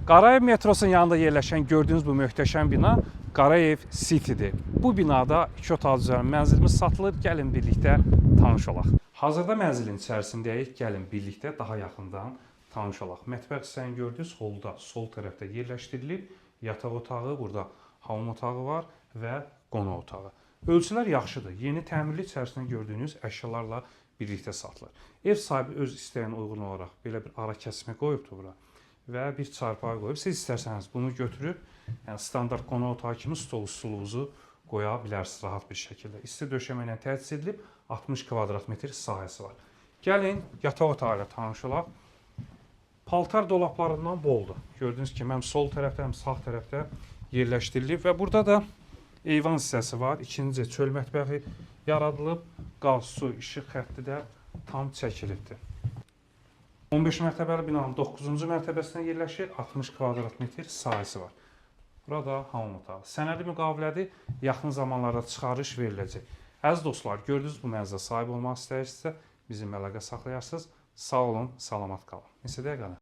Qarayev metrosunun yanında yerləşən gördüyünüz bu möhtəşəm bina Qarayev City-dir. Bu binada iki otaqlı düzələn mənzilimiz satılır. Gəlin birlikdə tanış olaq. Hazırda mənzilin içərisindəyik. Gəlin birlikdə daha yaxından tanış olaq. Mətbəx hissəni gördünüz, holda sol tərəfdə yerləşdirilib. Yataq otağı, burada hamam otağı var və qonaq otağı. Ölçülər yaxşıdır. Yeni təmirli, içərisində gördüyünüz əşyalarla birlikdə satılır. Ev sahibi öz istəyinə uyğun olaraq belə bir ara kəsmə qoyubdur bura və bir çarpayı qoyub. Siz istərsəniz bunu götürüb, yəni standart qonaq otağı kimi stol stulunuzu qoya bilərsiniz rahat bir şəkildə. İsti döşəmə ilə təchiz edilib, 60 kvadrat metr sahəsi var. Gəlin yataq otağı ilə tanış olaq. Paltar dolablarından boldur. Gördüyünüz kimi həm sol tərəfdə, həm sağ tərəfdə yerləşdirilib və burada da eyvan hissəsi var. İkinci çöl mətbəxi yaradılıb. Qaz, su, işıq xətti də tam çəkilibdir. 15 mərtəbəli binanın 9-cu mərtəbəsində yerləşir. 60 kvadrat metr sahəsi var. Burada hamam otağı. Sənədi müqavilədir. Yaxın zamanlarda çıxarış veriləcək. Əziz dostlar, gördüyünüz bu mənzilə sahib olmaq istəyirsinizsə, bizimlə əlaqə saxlayarsınız. Sağ olun, salamat qalın. Neçə dəqiqədir?